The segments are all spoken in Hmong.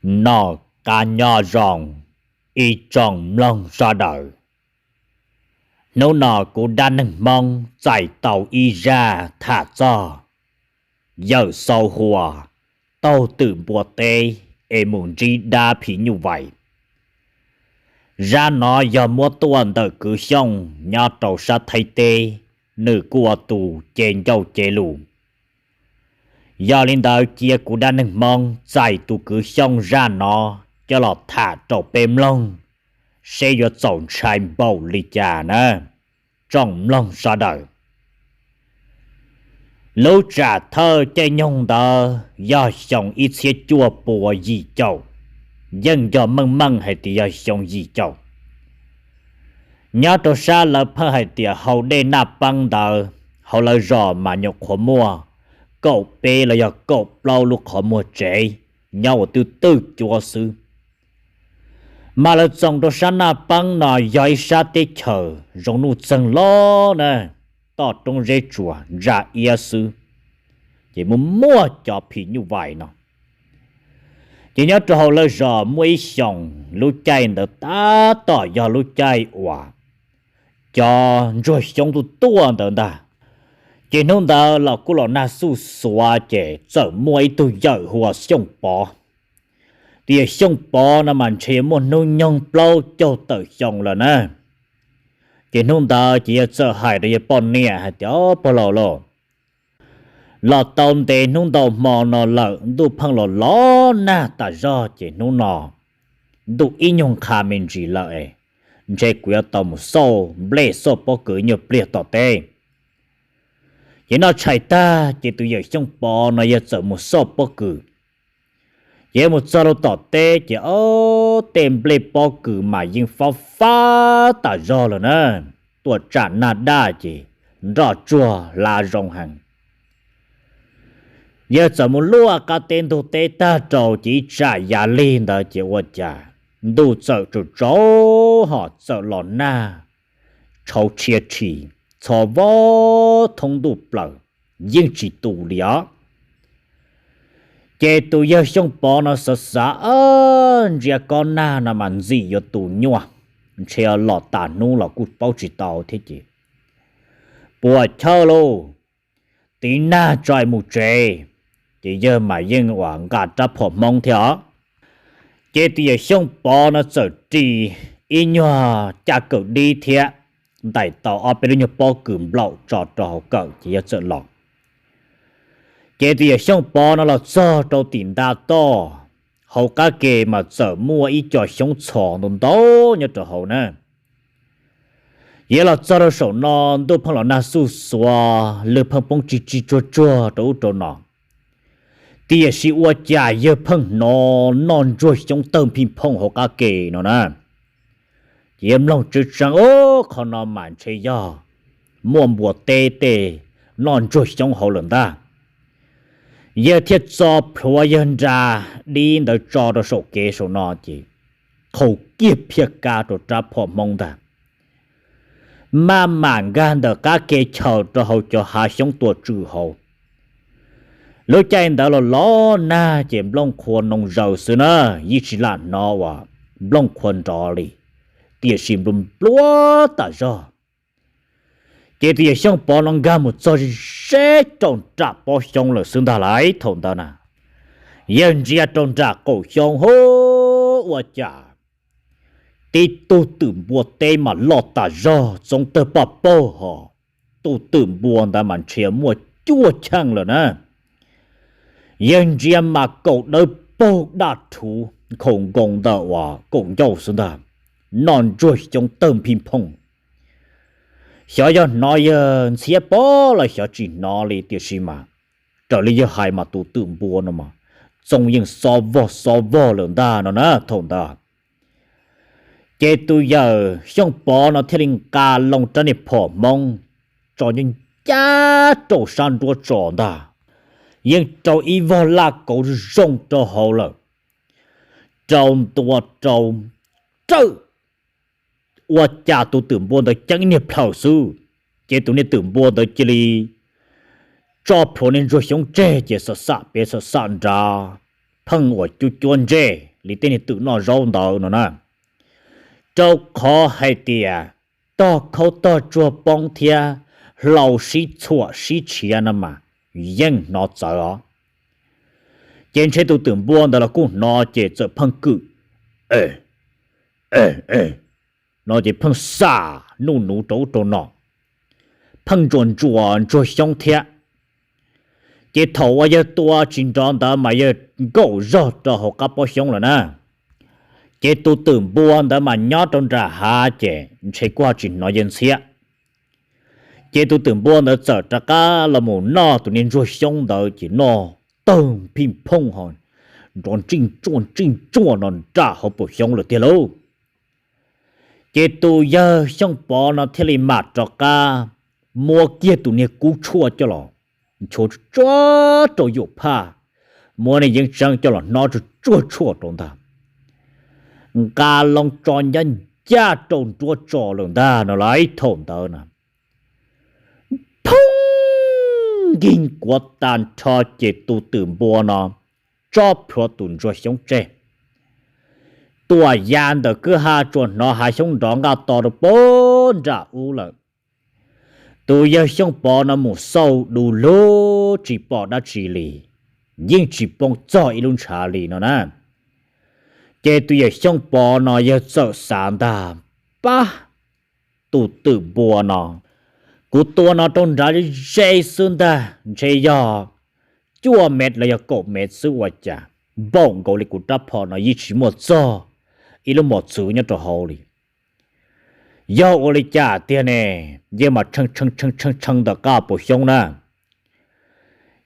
Noj qab nyob zoo ib tsoom mloog sawv daws. Hnub no kuv dab neeg Hmoob txais tau ib zaj tham txog yawm Xau Huas taug twm npua teb es mus ntsib dab phim nyuj vais. Zaj no yog muab tuaj ntawm Kwv Xyooj nyob rau sab Thaib teb, nws kuj ua tus ce ncauj ce lus. Yog li ntawd cia kuv dab neeg Hmoob txais tus Kwv Xyooj zaj no coj los tham rau peb mloog, seb yuav txaus ntshai npaum li cas na tsoom mloog sawv daws. Lub tsam thawj caij nyoog ntawd yog xyoo ib txhiab cuaj pua yim caum, yeej yog meej meej hais tias yog xyoo yim caum. Nyob rau sab lawv pheej hais tias hauv dej Naj Peeb ntawd, hauv lawv zos mas nyuam qhuav muaj kaum peb los yog kaum plaub lub qhov muag tsev nyob ua twj twj cuab xwb. Mas lawv txoos rau sab Naj Peeb no yog ib sab teb chaws zoo nuj txeeg los na, toj roob zeb tsuas ntsa iab xwb, ces muaj muaj cov phim nyuj vais no. Ces nyob rau hauv lawv zos muaj ib xyoos, lub caij ntawd tab tom yog lub caij uas cov ntsuag xyoob tuaj tuaj ntawd ntag. Ces hnub ntawd los kuj los nag xuj xuav ces txawm muaj ib tug yawm hu ua Xyooj Pov. Tus yawm Xyooj Pov no mas ntshe muaj hnub nyoog plaub caug tawm xyoo lawm na. Ces hnub ntawd ces yawg txawm hais rau yawg poj niam hais tias, Pog laus lauj, los tau ntev hnub ntau hmo no lawm, ntuj pheej los los nag tas zog, ces hnub no ntuj ib nyuag qha me ntsis lawm es ntshe kuv yuav tau mus xauj nplej xauj pob kws nyuag pliag tom teb. Ces noj tshais tag ces tus yawm Xyooj Pov no yawg txawm mus xauj pob kws. Ces yawg mus txog rau tom teb ces ob tej nplej pob kws mas yeej fab fab tas zog lawm na, tuaj tsam nag daj ces nroj tsuag hlav zoo heev. Yawg txawm mus luaj qab teb ntug teb tag rau ces ib tsam yav lig ntawd ces ua cas ntuj txawm tsaus tsaus ho txawm los nag tshauv tshia tshis, txho vog thoob ntuj plaws, yeej tsis tu li os. Ces tus yawg Xyooj Pov no xav xav, ntsia kob nag no mas ntxim yuav tu nyuaj, ntshe los tas hnub los kuj paub tsis tau thiab ces puas chawj lauj, tiv nag tso mus tsev. Ces yawg mas yeej uas nqa rab phom Hmoob thiab os. Ces tus yawm Xyooj Pov no txawm ris ib nyuag caj kawm dib thiab ntais tau ob peb lub nyuag pob kws nplaum tso rau hauv kawm ces yawg txawm los. Ces tus yawm Xyooj Pov no los txog rau tim nta toj, hauv qab ke mas txawm muaj ib co xyoob txhos ntau ntau nyob rau hauv na. Yawg los txog rau saum no, ntuj pheej los nag xuj xuav, lwg pheej poob tsis tsis tsuag tsuag rau ub rau no. Tiam sis ua cas yawg pheej hnov noj ntsuag xyoob tawg phij phooj hauv qab ke no na. Ces yawg mloog tseeb tseeb, o, qhov no mas ntshe yog muaj npua teb tej noj ntsuag xyoob hauv lawm ntag. Yawg thiaj txo plhuav yawg nra dib ntawd tso rau saum kev saum no ces qhau kiag phiaj kab rau rab phom Hmoob ntag. Maj mam nkag ntawm qab ke chaws rau hauv cov hav xyoob tuam tswm hauv. Lub caij ntawd los los nag ces nplooj qhuav noo zaws xwb na, yeej tsis lam hnov uas nplooj qhuav nrov li, tiam sis nplua nplua tas zog. Ces tus yawm Xyooj Pov no nkag mus txog ze rau nram pob xyoob lawm xwb ntag lauj. Thaum ntawd na, yawg ntsia rau nram qaum xyoob, hu, ua cas tib tug twm npua teb mas loj tas zog, txoov tawg paj paug hos. Tus twm npua ntawd mas ntshe muaj cuaj cheej lawm na. Yawg ntsia mas kaum dawb paug daj rhuv, nkhaus nkoos ntawm uas kaum ncauj xwb ntag, noj ntsuag xyoob tawg phij phooj. Xyov yog hnov yawg ntxhiab pob los xyov tsis hnov li, tiam sis mas raws li yawg hais mas tus twm npua no mas txoov yeej xob vog xob vog lawm ntag no na. Thaum ntawd ces tus yawm Xyooj Pov no thiaj li nqa loo rab niag phom Hmoob tso ncaj ncaj rau sab nruab tso ntag, yeej rau ib vog laj kauv zoo rau hauv lawm, rau ntua rau rawj. Ua cas tus twm npua ntawd ceeb niag plhaws xwb, ces tus niag twm npua ntawd cia li tso plhuav niag ntsuag xyoob tseg ces xam xam pem xam xam nrad, pheej uas cuab cuab ntsej li tej niag twm noj zaub ntawd no na. Rau qhov hais tias tog khaub tog tsuag poob thiab hlau sib txhuam sib tshiav no mas yeej hnov txawv os. Ces ntshe tus twm npua ntawd los kuj hnov ces txawm pheej kwm no ces pheej xam nuj nuv rau ub rau no, pheej ntsuas ntsuas ntsuag xyoob thiab. Ces thaum uas yawg tua tsis nrov ntawd mas yawg nkaum zog rau hauv qab pob xyoob lawm na. Ces tus twm npua ntawd mas nyob rau nram hav ces ntshe kuj tsis hnov yawg ntxhiab. Ces tus twm npua ntawd txawm rov qab los mus noj tus niag ntsuag xyoob ntawd ces noj tawg phij phooj ho nrov ntsij ntsuaj ntsij ntsuaj no nram hauv paus xyoob lawm tiag lauj. Ces tus yawg Xyooj Pov no thiaj li mam rov qab muab kiag tus niag kub tshuaj coj los nchuav tsuag tsuag rau yuam phaj, muab niag yeeb tseeb coj los hnov tsuag tsuag tshuaj rau ntag. Nqa loo tso ncaj ncaj rau nruab tso lawm ntag no lauj. Thaum ntawd na, phooj, nkig kuav tag nrho ces tus twm npua no tso plhuav tus ntsuag xyoob tseg, tuam ya ntawm kwj ha tsuas hnov hav xyoob nrov nqaj to rau pag nram ub lawm. Tus yawg Xyooj Pov no mus xauj du lug tsis pom dab tsi li, yeej tsis poob txog ib lub ntshav li no na. Ces tus yawg Xyooj Pov no yawg txawm xav ntag, pab, tus twm npua no, kuv tua no rau nrad ze xwb ntag ntshe yog cuaj mev los yog kaum mev xwb ua cas npaum nkaus li kuv rab phom no yeej tsis muaj txog ib lub mos txwv nyob rau hauv li. Yog ua li cas tiag ne? Yeej mas tshee tshee tshee tshee ntawm qab paus xyoob na.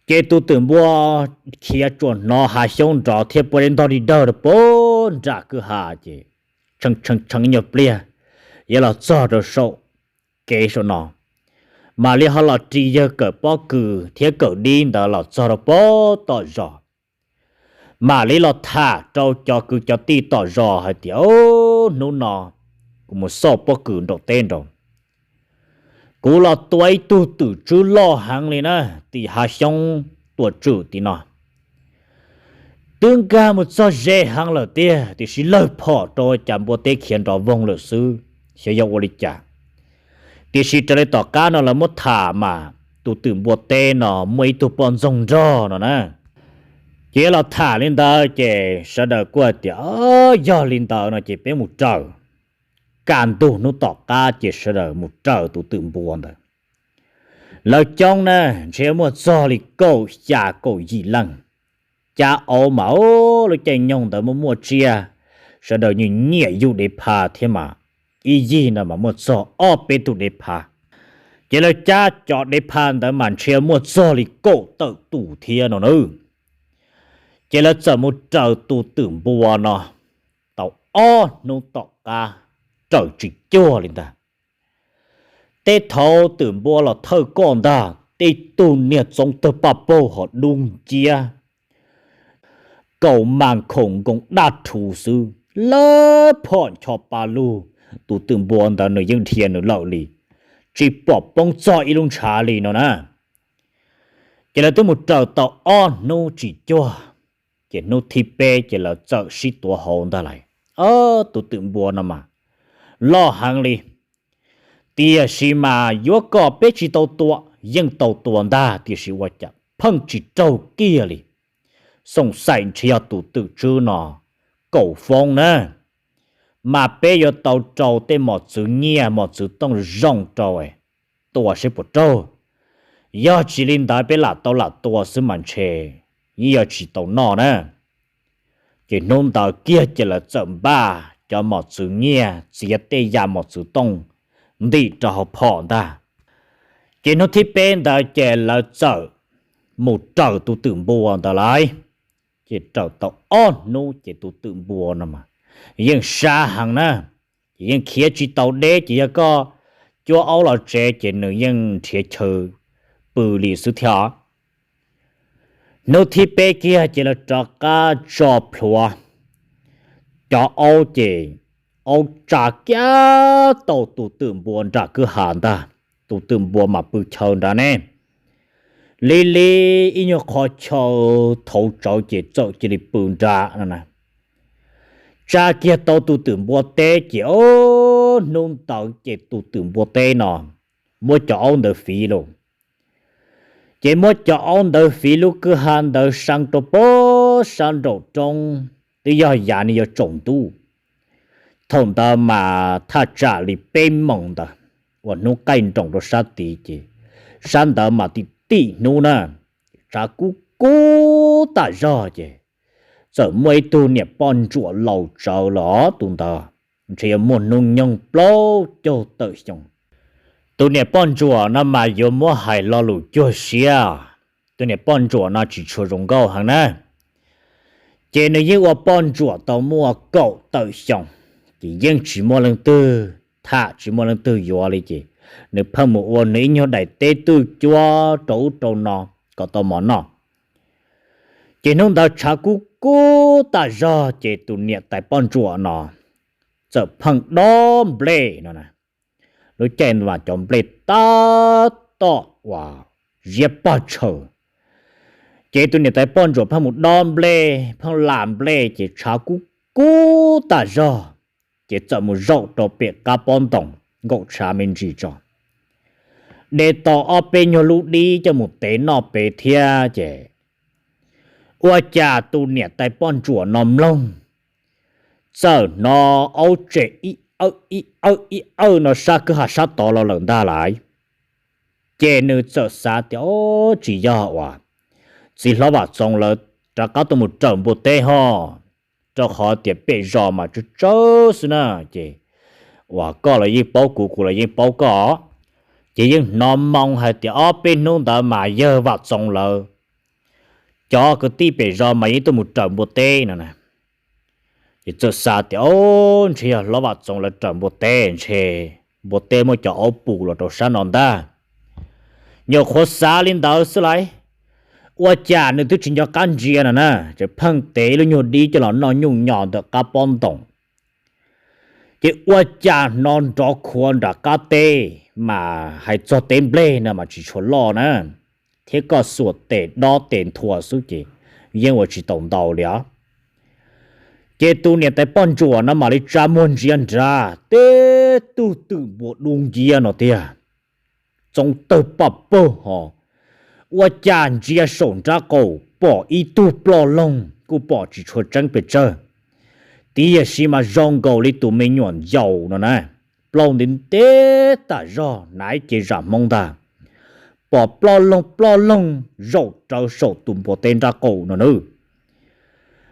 Ces tus twm npua khiav tsuas hnov hav xyoob nrov thiab puab deb ntog dig dawg rau pag nram kwj ha ces tshee tshee tshee ib nyuag pliag, yawg los txog rau saum kev saum no, mam li ho los ris yawg kawm pob kws thiab kawm dib ntawd los txog rau pag tom zos. Mam li los tham rau cov kwv cov tij tom zos hais tias, hnub no kuv mus xauj pob kws nraum teb nraud, kuv los tua ib tug twm tswb loj heev li na, tim hav xyoob tuam tswm tim no. Twb nkag mus txog ze heev lawm tiag, tiam sis lawg phom rau cas npua teb khiav nrov voog lawm xwb, xyov yog ua li cas. Tiam sis raws li tom qab no lawv muab tham mas tus twm npua teb no muaj ib tug poj ntxoog nrog no na. Ces los tham li ntawd ces sawv daws kuj hais tias, yog li ntawd no ces peb mus raws. Kaj ntug hnub tom qab ces sawv daws mus raws tus twm npua ntawd. Lawv coob na, ntshe muaj txog li kaum xya kaum yim leej. Cab aub mas lub caij nyoog ntawd muaj muaj tsiaj, sawv daws nyiam nyiam yug dev pha thiab mas, ib yig ntawd mas muaj txog ob peb tug dev pha. Ces lawv cab cov dev pha ntawd mas ntshe muaj txog li kaum tawm tus thiab no na. Ces lawv txawm mus raws tus twm npua no tau ob hnub tom qab, raws tsis cuag li ntag. Tej thaud twm npua los thawj koj ntag, tej tug niag txoov tawg paj paug ho dub nciab, kaus mas khoom nkoos daj rhuv xwb, lawv phom ncho pa lug, tus twm npua ntawd nws yeej dhia nws lawm li, tsis pom poob txog ib lub ntshav li no na. Ces lawv twb mus raws tau ob hnub tsis cuag, ces hnub thib peb ces lawv txawm sib tuav hauv ntag lauj. Tus twm npua no mas loj heev li, tiam sis mas yuav kom peb tsis tau tua, yeej tau tua ntag, tiam sis ua cas pheej tsis raug kiag li. Xoom xaim ntshe yog tus twm tswb no kaum foob na, mas peb yuav tau rau tej mos txwv nyiaj mos txwv tooj zoo rau tua seb puas raug. Yog tsis li ntawd peb lam tau lam tua xwb mas ntshe yeej yuav tsis tau noj na. Ces hnub ntawd kiag ces lawv txawm npaj cov mos txwv nyiaj txiav tej yam mos txwv tooj ntim rau hauv phom ntag. Ces hnub thib peb ntawd ces lawv txawm mus raws tus twm npua ntawd lauj. Ces raws tau ob hnub ces tus twm npua no mas yeej sab heev na, ces yeej khiav tsis tau deb, ces yog koj cuab aub los tsev ces nws yeej nrhiav chaw pw li xwb thiab. Hnub thib peb kiag ces lawv rov qab tso plhuav cov aub, ces aub tsa kiag tau tus twm npua nram kwj ha ntag. Tus twm npua mas pw chaw nrad ne, li li ib nyuag qho chaw thaum tsawv ces txawm cia li pw nrad no na. tsa kiag tau tus twm npua teb ces ob hnub ntawd ces tus twm npua teb no muab cov aub ntawd fiv lauj. Ces muab cov aub ntawd fiv lub kwj ha ntawd sa rau pem sab nraum roob, twb yog yav nws yuav tsaus ntuj. Thaum ntawd mas thaj tsam li peb moos ntawd, uas hnub qaij nroos rau sab tid ces sab ntawd mas tim tim hnub na, tshav kub kub tas zog ces txawm muaj ib tug niam poj ntsuam laus tsawv los tus ntawd ntshe yuav muaj hnub nyoog plaub caug tawm xyoo. Tus niam poj ntsuam no mas yuav muab hais lo lus cuag siab, tus niam poj ntsuam no tsis tshua zoo nkauj heev na. Ces nws yeej ua poj ntsuam tau muaj kaum tawm xyoo, ces yeej tsis muaj leej twg tham tsis muaj leej twg yuav li ces nws pheej mus ua nws ib nyuag daim teb twj cuab rau ub rau no kom tau mov noj. Ces hnub ntawd tshav kub kub tas zog ces tus niam tais poj ntsuam no txawm pheej dob nplej no. Lub caij ntawd mas cov nplej tab tom uas ziab pag tshaws. Ces tus niam tais poj ntsuam pheej mus dob nplej pheej lam nplej ces tshav kub kub tas zog, ces txawm mus zaum rau pem qab pob ntoos nkaum tshav me ntsis tso, de tau ob peb nyuag lub dib coj mus tev noj pem thiab ces ua cas tus niam tais poj ntsuam no mloog txawm hnov aub tsem ib awj ib awj ib awj no sab kwj ha sab tod los lawm ntag lauj. Ces nws txawm xav tias, o, tsis yog uas txiv hlob Vam Txoov lawv rov qab tuaj mus raws npua teb ho, rau qhov tias pem zos mas tsawg tsawg xwb na, ces uas koj los yeej paub kuv, kuv los yeej paub koj, ces yeej hnov moo hais tias ob peb hnub ntawd mas yawg Vam Txoov lawv cov kwv tij pem zos mas yeej tuaj mus raws npua teb no na. Ces txawm xav tias, o, ntshe yog hlob Vam Txoov lawv raws npua teb, ntshe npua teb muab cov aub pus los rau sab no ntag. Nyuam qhuav xav li ntawd xwb lauj, ua cas nws twb tsis nco qab ntsia no na, tseem pheej tev lub nyuag dib coj los noj nyuj nyo ntawm qab pob ntoos. Ces ua cas hnov nrov khuav nram qab teb, mas hais txog teb nplej no mas tsis tshua loj na, thiab koj xuas tes dob tes nthua xwb ces yeej ua tsis tau ntau li os. Ces tus niam tais poj ntsuam no mam li tsa muag ntsia nrad, teb tug twm npua dub nciab no tiag, txoov tawg paj pawg ho. Ua cas ntsia saum nrab qaum pom ib tug ploj loog, kuj pom tsis tshua tseeb pes tsawg, tiam sis mas zoo nkaus li tus me nyuam yaus no na, plaub ntev ntev tas zog, hnav cev zam hmoob ntag, pom ploj loog ploj loog zaum rawv saum tus npua teb nrab qaum no na.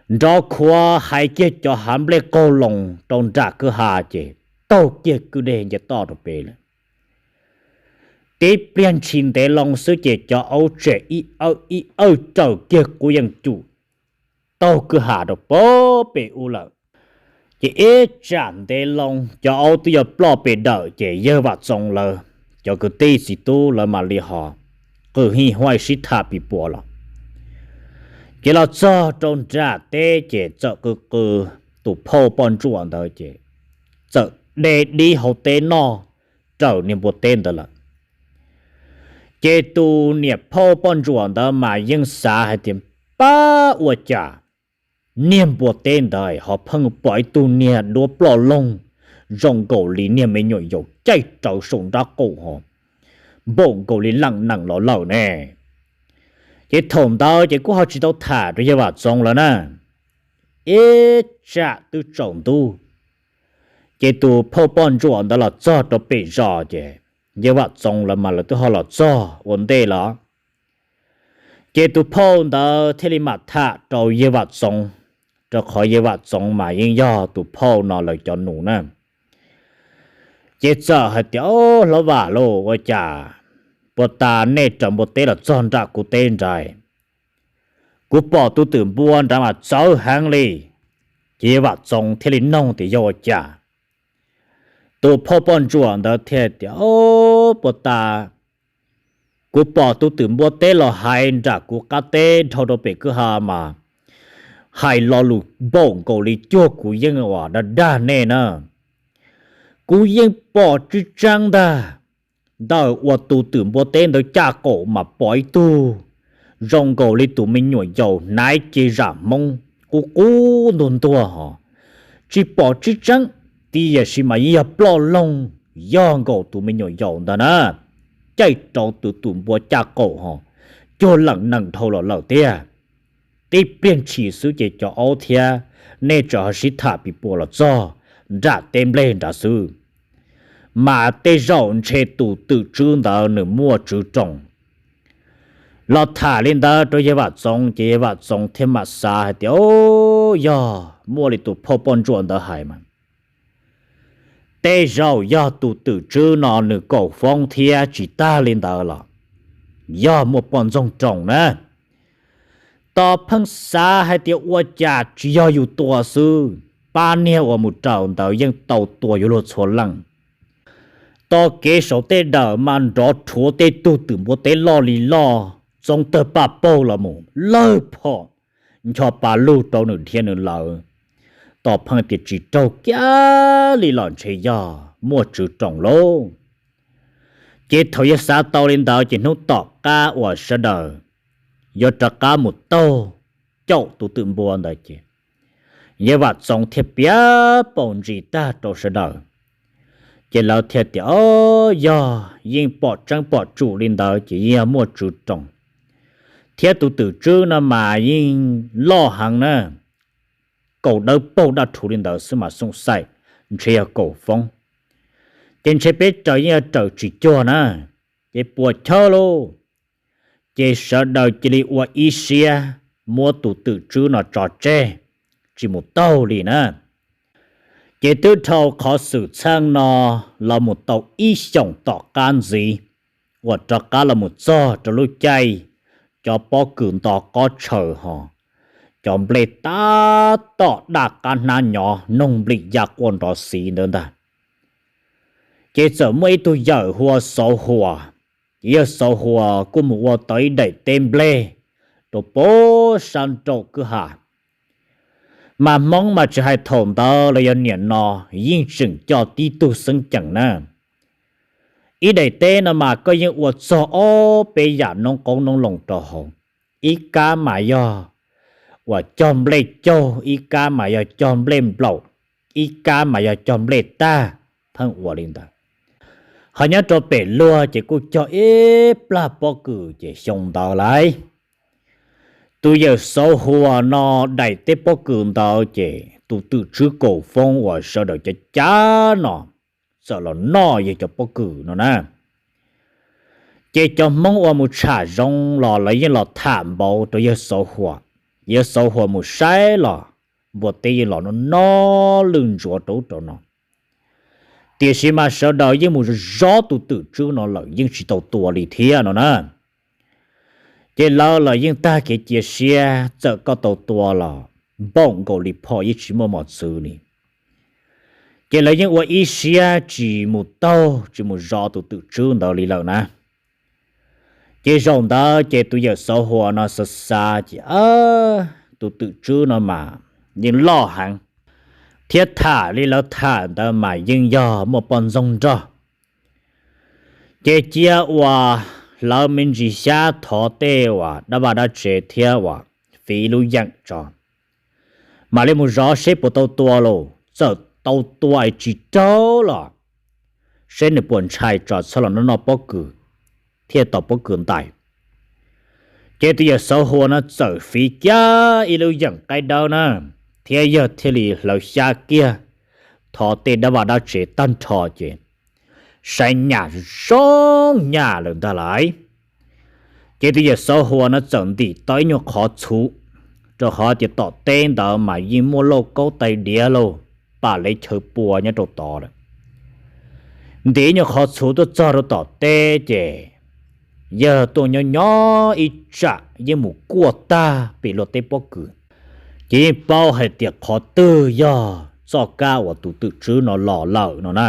Nrov khuav hais kiag cov hav nplej qaug loo rau nram kwj ha ces taug kiag kwj deg nce toj rau pem lawm. Tib pliag ntshis ntev loo xwb ces cov aub tsem ib awj ib awj raws kiag qub yeej cum taug kwj ha rau pem ub lawm. Ces ib tsam ntev loo cov aub twb yuav ploj pes dawm ces yawg Vam Txoov lawv cov kwv tij txiv tub lawv mam li ho qw hij huaj sib tham pis puas los. Ces los txog rau nram teb ces txawm qw qw tus phauj poj ntsuam ntawd ces txawm de dib hauv teb noj raws niag npua teb ntawd lawm. Ces tus niam phauj poj ntsuam ntawd mas yeej xav hais tias, pab ua cas niag npua teb ntawd ho pheej pom ib tug niag duab ploj loog zoo nkaus li niag me nyuam yaus caij rawv saum nrab qaum ho npaum nkaus li leej nees los lawm ne. Ces thaum ntawd ces kuj ho tsis tau tham rau yawg Vam Txoov lawv na. Ib tsam twb tsaus ntuj, ces tus phauj poj ntsuam ntawd los txog rau pem zos ces yawg Vam Txoov lawv mas lawv twb ho los txog ua ntej lawm. Ces tus phauj ntawd thiaj li mam tham rau yawg Vam Txoov, rau qhov yawg Vam Txoov mas yeej yog tus phauj no lawv cov nus na. Ces txawm hais tias, o, hlob Vam lauj, ua cas puag ta nej raws npua teb los txog nram kuv teb nrad, kuv pom tus twm npua nrad mas txawv heev li. Ces yawg Vam Txoov thiaj li noog tias yog ua cas. Tus phauj poj ntsuam ntawd thiaj tias, o, puag ta kuv pom tus twm npua teb los hais nram kuv qab teb dhau rau pem kwj ha mas hais lo lus npaum nkaus li cuag kuv yeej uas dag dag nej na. Kuv yeej pom tseeb tseeb ntag, ntawm uas tus twm npua teb ntawd caj qaum mas pom ib tug zoo nkaus li tus me nyuam yaus hnav cev zam hmoob qub qub ntuag ntuag ho, tsis pom tsis tseeb, tiam sis mas yeej yog ploj loog, yog nkaus tus me nyuam yaus ntag na, caij rau tus tus npua caj qaum ho cuag leem nees dhau los lawm tiag. Tib pliag ntshis xwb ces cov aub thiab nej tseem ho sib tham pis puas los txog nram teb nplej nrad xwb, mas tej zaum ntshe tus twm tswb ntawd nws muaj tswv roos. Los tham li ntawd rau yawg Vam Txoov ces yawg Vam Txoov thiaj mam xav hais tias, o, yog muaj li tus phauj poj ntsuam ntawd hais mas tej zaum yog tus twm tswb no nws kaum foob thiab tsis tag li ntawd los yog muaj poj ntxoog roos na. Tos pheej xav hais tias ua cas tsis yog yus tua xwb, pab niag uas mus raws ntawd yeej tau tua yuav luag txhua leej. Tos kev saum tej dawm mas nrov rhuav tej tug twm npua teb loj li loj, txoov tawg paj paug los mus lawg phom ncho pa lug rau nws dhia nws lawv. Tos pheej tias tsis raug kiag li los ntshe yog muaj tswv roos lauj. Ces thaum yawg xav tau li ntawd ces hnub tom qab uas sawv daws yuav rov qab mus taug caum tus twm npua ntawd ces yawg Vam Txoov thiaj piav paus ntsis tag rau sawv daws. Ces lawv thiaj tias, o, yog yeej pom tseeb pom tsum li ntawd ces yeej yog muaj tswv roos, thiab tus twm tswb no mas yeej loj heev na, kaum dawb paug daj rhuv li ntawd xwb mas xoom xaim ntshe yog kaum foob. Ces ntshe peb raws yeej yog raws tsis cuag na, ces puas chawj lauj. Ces sawv daws cia li ua ib siab muab tus twm tswb no tso tseg, tsis mus taug li na. Ces twb dhau qhov xwm txheej no los mus tau ib xyoos tom qab ntxiv, uas rov qab los mus txog rau lub caij cov pob kws nto qob tshaw ho cov nplej tab tom daj qab hnab nyov noog nplim ya quaj nrov xiv ntawd ntag. Ces txawm muaj ib tug yawm hu ua Xauv Huas, ces yawg Xauv Huas kuj mus ua tau ib daim teb nplej rau pem sab nraum kwj ha. Mas Hmoob mas tsis hais thaum ntawd los yog niam no yeej tseem coj tib tug xeeb ceem na. Ib daim teb no mas koj yeej ua txog ob peb yam noob qoob noob loo rau hauv, ib kab mas yog uas cog nplej caug, ib kab mas yog cog nplej nplaum, ib kab mas yog cog nplej tag, pheej ua li ntawd. Ho nyob rau pem luag ces kuj cog ib plag pob kws ces xyoo ntawd lauj. Tus yawm Xauv Huas no daim teb pob kws ntawd ces tus twm tswb kaum foob uas sawv daws cav cav no txawm los noj yawg cov pob kws no na. Ces cov Hmoob uas mus tsham zoov los lawv yeej los tham npaum rau yawg Xauv Huas. Yawg Xauv Huas mus saib los npua teb yeej los noj noj lwj ntsuav rau ub rau no. Tiam sis mas sawv daws yeej mus zov tus twm tswb no lawm yeej tsis tau tua li thiab no na. Ces lawv los yeej tag kev cia siab, txawm koj tau tua los npaum nkaus li phom yeej tsis muaj mos txwv li. Ces lawv yeej ua ib siab tsis mus taug tsis mus zov tus twm tswb ntawd li lawm na. Ces zaum ntawd ces tus yawm Xauv Huas no xav xav ces, tus twm tswb no mas yeej loj heev, thiab tham li lawv tham ntawd mas yeej yog muaj poj ntxoog nrog. Ces cia uas hlawv me ntsis xyab thov tej uas dab vaj dab tsev thiab uas fiv lub yeem tso, mam li mus zov seb puas tau tua lauj. Txawm tau tua es tsis raug los seb nws puas ntshai tso, txhob los noj noj pob kws thiaj tom pob kws ntais. Ces tus yawm Xauv Huas no txawm fiv kiag ib lub yeem qaib dawb na, thiab yawg thiaj li hlawv xyab kiag thov tej dab vaj dab tsev tag nrho ces saib nyam zoo nyam lawm ntag lauj. Ces tus yawm Xauv Huas no txawm ntim tau ib nyuag qhov txhuv, rau qhov tias tom teb ntawd mas yeej muaj lauj kaub tais diav lauj, pam lev chaw pua nyob rau tod lawm. Ntim ib nyuag qhov txhuv tuaj txog rau tom teb ces yawg tuaj nyob nyob ib tsam yeej mus kuaj tag pem luag teb pob kws, ces yeej paub hais tias qhov twg yog txoj kab uas tus twm tswb no los lawm no na.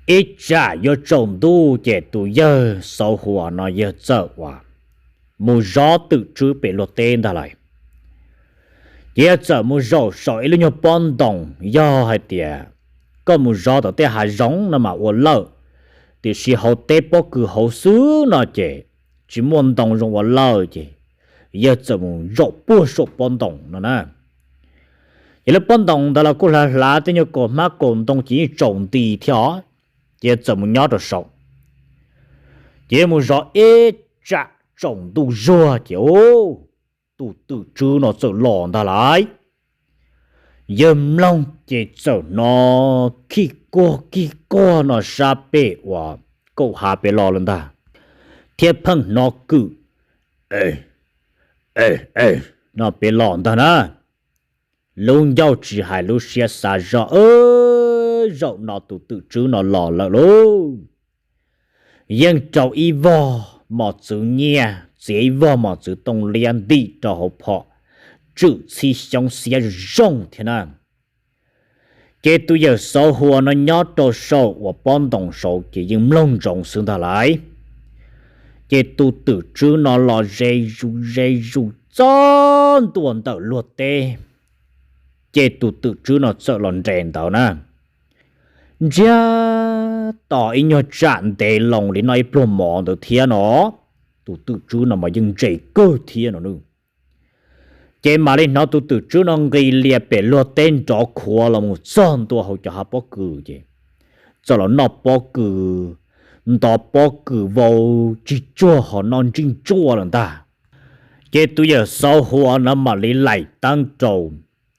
Ib tsam yuav tsaus ntuj ces tus yawg Xauv Huas no yawg txawm uas mus zov twm tswb pem luag teb ntag lauj. Ces yawg txawm mus zaum saum ib lub nyuag pob ntoos, yog hais tias koj mus zov tom tej hav zoov no mas ua lawj, tiam sis hauv teb pob kws hauv xwb no ces tsis muaj ntoo zoo ua lawj ces yawg txawm mus zaum puag saum pob ntoos no na. Ces lub pob ntoos ntawd los kuj hlav hlav tej nyuag kaum hmab kaum ntoo ces yeej tsaus nti thiab os. Ces txawm mus nyob rau saum, ces mus zov ib tsam tsaus ntuj zuag ces ub, tus twm tswb no txawm los ntag lauj. Yawg mloog ces txawm hnov khij kuag khij kuag no sab pem uas kaum hav pem los lawm ntag, thiab pheej hnov kwm e e no pem los ntag na. Lub ncauj tsis hais lub siab xav zog, zaum no tus twm tswb no los lawm lauj. Yeej rau ib vog mos txwv nyiaj, txiav ib vog mos txwv tooj liab ntim rau hauv phom, tswm txhib xyoob xiab zoo thiab na. Ces tus yawm Xauv Huas no nyob rau saum uas pob ntoos saud ces yeej mloog ntsoov xwb ntag lauj. Ces tus twm tswb no los ze zus ze zus txog ntua ntawm luag teb, ces tus twm tswb no txawm los nres ntawd na. Ntsiag to ib nyuag tsam ntev loo li noj ib pluag mov ntawd thiab no, tus twm tswb no mas yeej ntse kawg thiab no. Ces mam li hnov tus twm tswb no nqis lias pem luag teb nrov khuav los mus txog ntua hauv cov hav pob kws ces txawm los noj pob kws, ntov pob kws vau tsis tsuag ho noj ntsij ntsuaj lawm ntag. Ces tus yawm Xauv Huas no mam li laim teeb rau,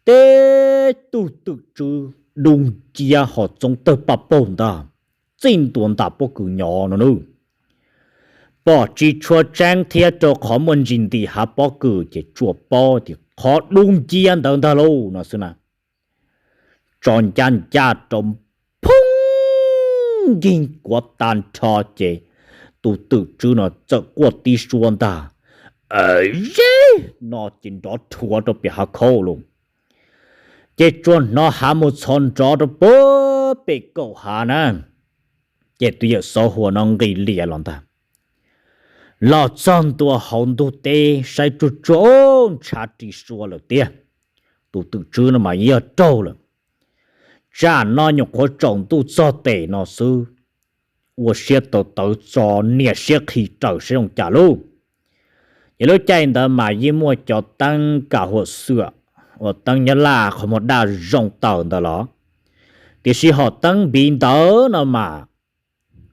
teb tus twm tswb dub nciab ho txoov tawg paj paug ntag, txij ntua ntam pob kws nyob no nawb. Pom tsis tshua tseeb thiab rau qhov muaj ntsis ntim hav pob kws ces tsuas paub tias qhov dub nciab ntawd ntag lauj no xwb na. Tso ncaj ncaj rau, phooj, yeej kuav tag nrho ces tus twm tswb no txawm quaj tib suab ntag, zeb no ces nrov rhuav rau pem hav khaub lauj. Ces tsuas hnov hav mus txhos nrov rau puag pem kaum hav na. Ces tus yawm Xauv Huas no nqis lias los ntag, los txog ntua hauv ntug teb saib tsuag tsuag, ntshav ris sua lawm tiag. Tus twm tswb no mas yog raug lawm. Tsam no nyuam qhuav tsaus ntuj txog tes no xwb, ua siab tawv tawv tso niam siab qhi raws saib zoo cas lauj. Ces lub caij ntawd mas yeej muaj cov teeb kam huam xwam uas teeb Nyab Laj qhov muag daj zoo taws ntawd los, tiam sis hom teeb npiv ntawd no mas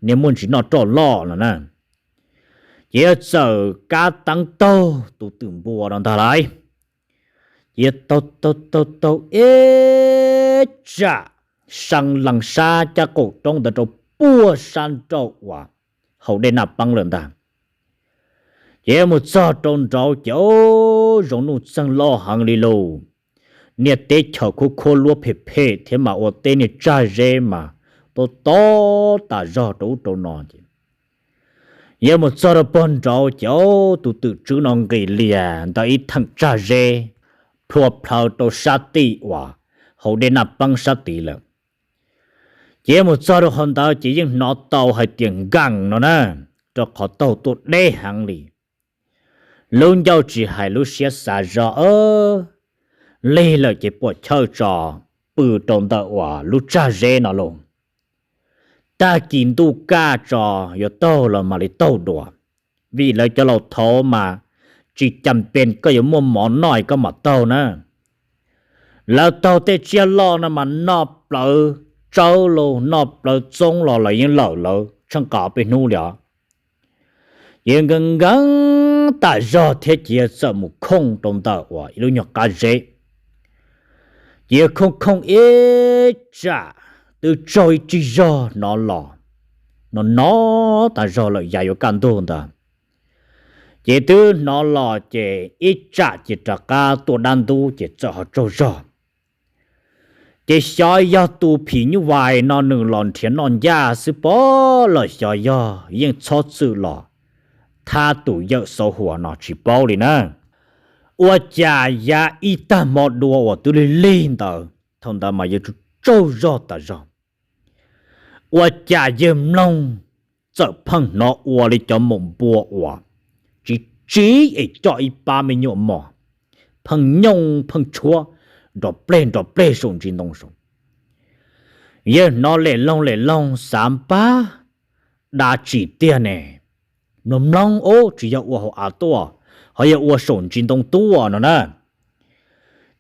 niag muaj ntsis noj roj loj no na. Ces yog txawm kab teeb taug tus twm npua no ntag lauj. Ces yog taug taug taug taug ib tsam, seev lees sab caj qaum roob ntawd rau puag sab nraud uas hauv dej Naj Peeb lawm ntag. Ces mus txog rau nraud ces ub, zoo nuj txeeg loj heev li lauj. Niag teb chaws khuab khuab luab phem phem thiab mas ua teb niag tsag zeb mas tob tob tas zog rau ub rau no ces, yog mus txog rau puag nraud ces ub, tus twm tswb no nqis lias ntawm ib theem tsag zeb plhuav plhawv rau sab tim uas hauv dej Naj Peeb sab tid lawm. Ces yog mus txog rau qhov ntawd ces yeej hnov tau hais tias nkees no na, rau qhov taug tuaj deb heev li. Lub ncauj tsis hais lub siab xav zog, lig lawm ces puam chawj tso pw rau ntawm uas lub tsag zeb no lauj. Tag kis ntuj kaj tso yuav taug los mam li taug dua, vim lawv cov laus thaud mas tsis cas pes koj yuav muaj mov noj koj mam taug na. Lawv taug tej tsiaj loj no mas noj plawv tsawb los noj plawv txoob los lawv yeej lawm lawv tsheej qab peb hnub li os. Ces nkees nkees tas zog thiab ces txawm mus khooj rau ntawm uas ib lub nyuag qab zeb. Ces khooj khooj ib tsam twb tsaug ib tsig zog hnov los, no no tas zog lawm yav yuav kaj ntug ntawd. Ces twb hnov los ces ib tsam ces rov qab tuaj dab ntub ces txawm ho tsaug zog. Ces xyov yog tus phim nyuj vais no nws los nrhiav noj ncaj xwb pob los xyov yog yeej txhob txwm los thab tus yawm Xauv Huas no tsis paub li na. Ua cas yav ib tag hmo dua uas twb lig lig ntawd, thaum ntawd mas yawg tsaug tsaug zog tas zog, ua cas yawg mloog txawm pheej hnov ua li cov maum npua uas tsiv tsiv es coj ib pab me nyuam mos pheej nyooj pheej tshuab nrov pleg nrov pleg saum ntsis ntoo saud. Yawg hnov lem loog lem loog xav pab, dab tsi tiag ne? Mloog mloog ub, tsis yog ua hauv av tuaj, ho yog ua saum ntsis ntoo tuaj no na.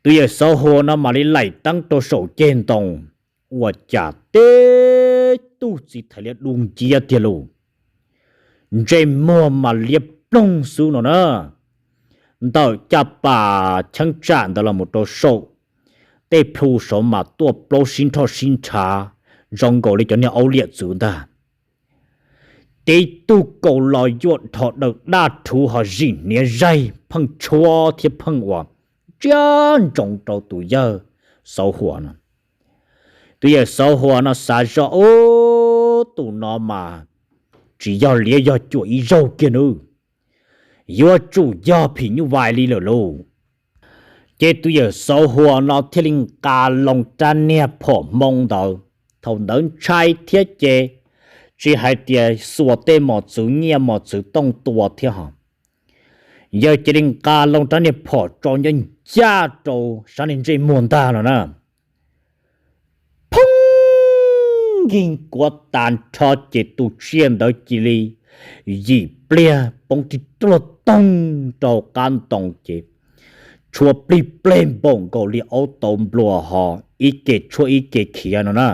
Tus yawm Xauv Huas no mam li laim teeb rau saum ceg ntoo, ua cas tib tug txiv thais liab du nciab tiag lauj. Ntsej muag mas liab ploog xwb no na. Ntawm caj pas cheeb tsam ntawd los mus rau saum tej plhu saud mas tuaj plaub sib nrhoj sib nrhav zoo nkaus li cov niag aub liam txwv ntag. Tib tug kaus los yuav dhos daws daj rhuv ho zim hniav zaig pheej tshuab thiab pheej ua tsiab ntsoov rau tus yawg Xauv Huas no. Tus yawm Xauv Huas no xav zoj, ub, tus no mas tsis yog liab yog cuam ib zaug kiag nws, yuav tsum yog phim nyuj vais li lawm lauj. Ces tus yawm Xauv Huas no thiaj li nqa loo rab niag phom hmoo ntawd. Thaum ntawd ntshai thiab ces tsis hais tias xuas tej mos txwv nyiaj mos txwv tooj tua thiab ho, yawg cia li nqa loo rab niag phom tso ncaj ncaj rau sab niag ntsej muag ntag no na. Phoob, nkig kuav tas nrho ces tus tsiaj ntawd cia li yim pliag poob tig ruaj toog rau qab ntoo ces tshuav plig pleg npaum nkaus li aub tau nplua ho, ib ke tshuab ib ke khiav no na.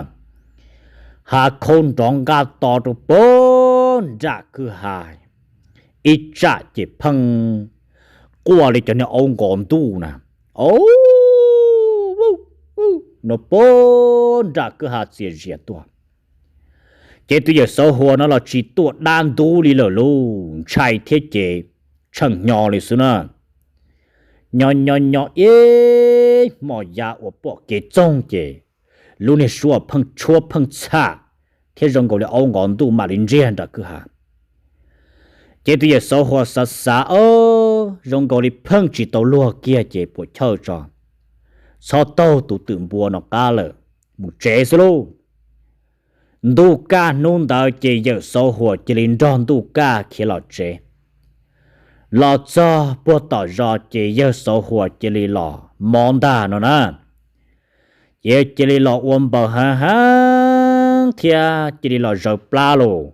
Hav khaub nrov nqaj to rau puag nram kwj ha, ib tsam ces pheej quaj li cov niag aub nqos ntuj na, no puag nram kwj ha txias zias tuaj. Ces tus yawm Xauv Huas no los tsis tuaj dab ntub li lawm lauj, ntshai thiab ces tshee hnyo li xwb na. Nyo nyo nyo ib hmos ya uas pom kev txoog ces lub niag suab pheej tshuab pheej txham thiab zoo nkaus li aub nqos ntuj mam li ntsiag nram kwj ha. Ces tus yawm Xauv Huas xav xav, o, zoo nkaus li pheej tsis tau luag kiag ces puas chawj tso, txhob taug tus twm npua no qab lawm, mus tsev xwb lauj. Ntuj kaj hnub ntawd ces yawm Xauv Huas cia li nrog ntuj kaj khiav los tsev. Los txog puag tom zos ces yawg Xauv Huas cia li los mob ntag no na. Ces cia li los ua npaws heev heev thiab cia li los zawv plab lauj.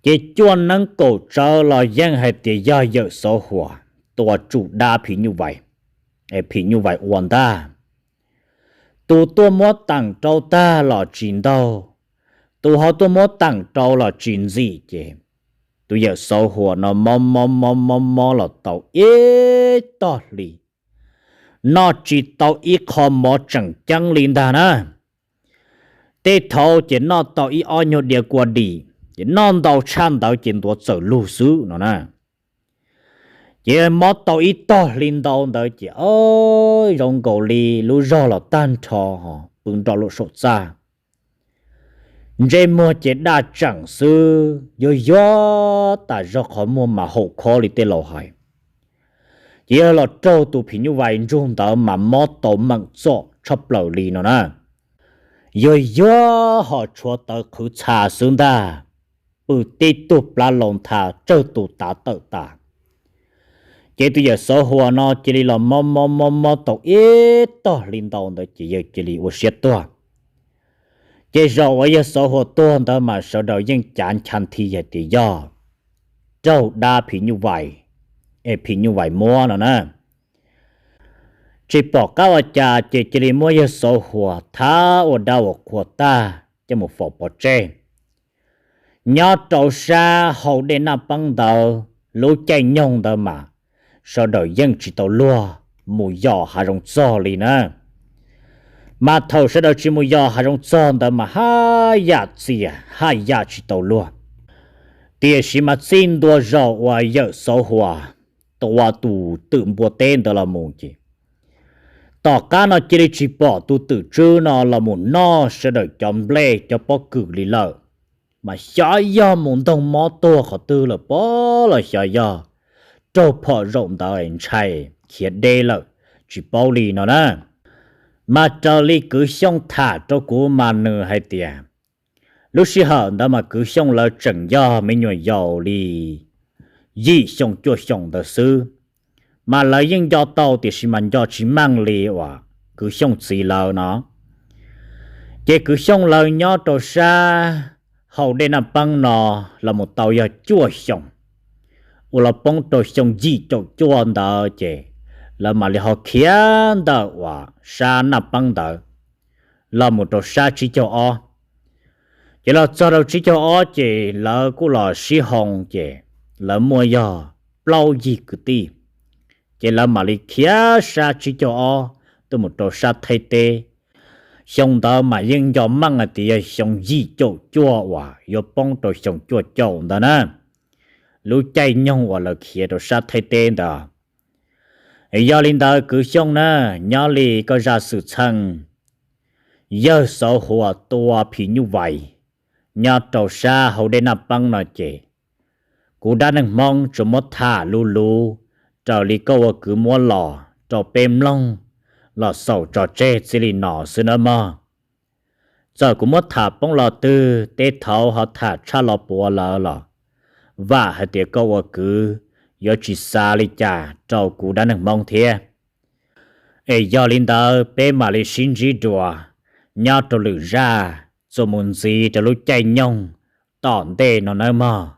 Ces cuaj neeb kaum tsawv los yeej hais tias yog yawm Xauv Huas tua tsum dab phim nyuj vais, phim nyuj vais ua ntag. Tus tuaj muab teem rau tag los tsis ntaug, tus ho tuaj muab teem rau los tsis ntxim ces tus yawm Xauv Huas no mob mob mob mob mob los tau ib tog hli, noj tsis tau ib qho mov tseem ceeb li ntag na. Tej thaum ces noj tau ib ob nyuag diav kua dis, ces noj ntau tshaj ntawd ces ntuav txawm lug xwb no na. Ces mob tau ib tog hli ntau ntawd ces, o, zoo nkaus li lub zog los tag nrho, pw nrog luag saum txaj. Ntsej muag ces daj tseem xwb, yuag yuag tas zog qhov muag mas haum khob li tej laus hais. Ces yog los raug tus phim nyuj vais ntsug ntawd mas mob tau meem txom tshaj plaws li no na. Yuag yuag ho tshuav tawv qhwv txha xwb ntag, pw tib tug plab laus ntha tsawg tus tav tawm tas. Ces tus yawm Xauv Huas no cia li los mob mob mob mob tau ib tog hli ntau ntawd ces yawg cia li ua siab tuag. Ces zaum uas yawg Xauv Huas tuag ntawd mas sawv daws yeej cav ncha nthi hais tias yog raug dab phim nyuj vais, es phim nyuj vais muab no na. Tsis pom qab ua cas ces cia li muab yawg Xauv Huas thab ua dab ua qhua tag coj mus faus pov tseg. Nyob rau sab hau dej Naj Peeb ntawd lub caij nyoog ntawd mas sawv daws yeej tsis tau luag mus yos hav zoov txog li na. Mas thaum sawv daws tsis mus yos hav zoov txog ntawd mas haj yam txias haj yam tsis tau luag. Tiam sis mas txij ntua zaum uas yawm Xauv Huas tua tus twm npua teb ntawd los mus ces tom qab no cia li tsis pom tus twm tswb no los mus noj sawv daws cov nplej cov pob kws li lawm. Mas xyov yog mus ntoog mob tuag qhov twg lawm pob los xyov yog raug phom zaum ntawd ntshai khiav deb lawm, tsis paub li no na. Mas raws li Kwv Xyooj tham rau kuv mas nws hais tias lub sij hawm ntawd mas Kwv Xyooj lawv tseem yog me nyuam yaus li yim xyoo cuaj xyoo ntawd xwb. Mas lawv yeej nco tau tiam sis mas nco tsis meej li uas Kwv Xyooj txiv lawv no. Ces Kwv Xyooj lawv nyob rau sab hau dej Naj Peeb no los mus tau yog cuaj xyoo, uas los poob rau xyoo yim caum cuaj ntawd ces lawv mam li ho khiav ntawm uas sab Naj Peeb ntawd los mus rau sab tsib caug ob. Ces los txog rau tsib caug ob ces lawv kuj los sib hoo ces lawv muaj yog plaub yig kwv tij. Ces lawv mam li khiav sab tsib caug ob tuaj mus rau sab Thaib teb. Xyoo ntawd mas yeej nco meej hais tias yog xyoo yim caum cuaj uas yuav poob rau xyoo cuaj caum ntawd na, lub caij nyoog uas lawv khiav rau sab Thaib teb ntawd. Yog li ntawd Kwv Xyooj na, nyob li koj zaj xwm txheej yawg Xauv Huas tua phim nyuj vais nyob rau sab hauv dej Naj Peeb no ces kuv dab neeg Hmoob tsuas muab tham luv luv raws li koj ua kwv muab los rau peb mloog los xaus tso tseg txij li no xwb nawb mog. Txawm kuv muab tham poob los twg, tej thaud ho tham tshaj los puav lawm los vam hais tias koj ua kwv yuav tsis xav li cas rau kuv dab neeg Hmoob thiab. Es yog li ntawd peb mam li sib ntsib dua nyob rau lwm zaj txuas mus ntxiv rau lub caij nyoog tom ntej no nawb mog.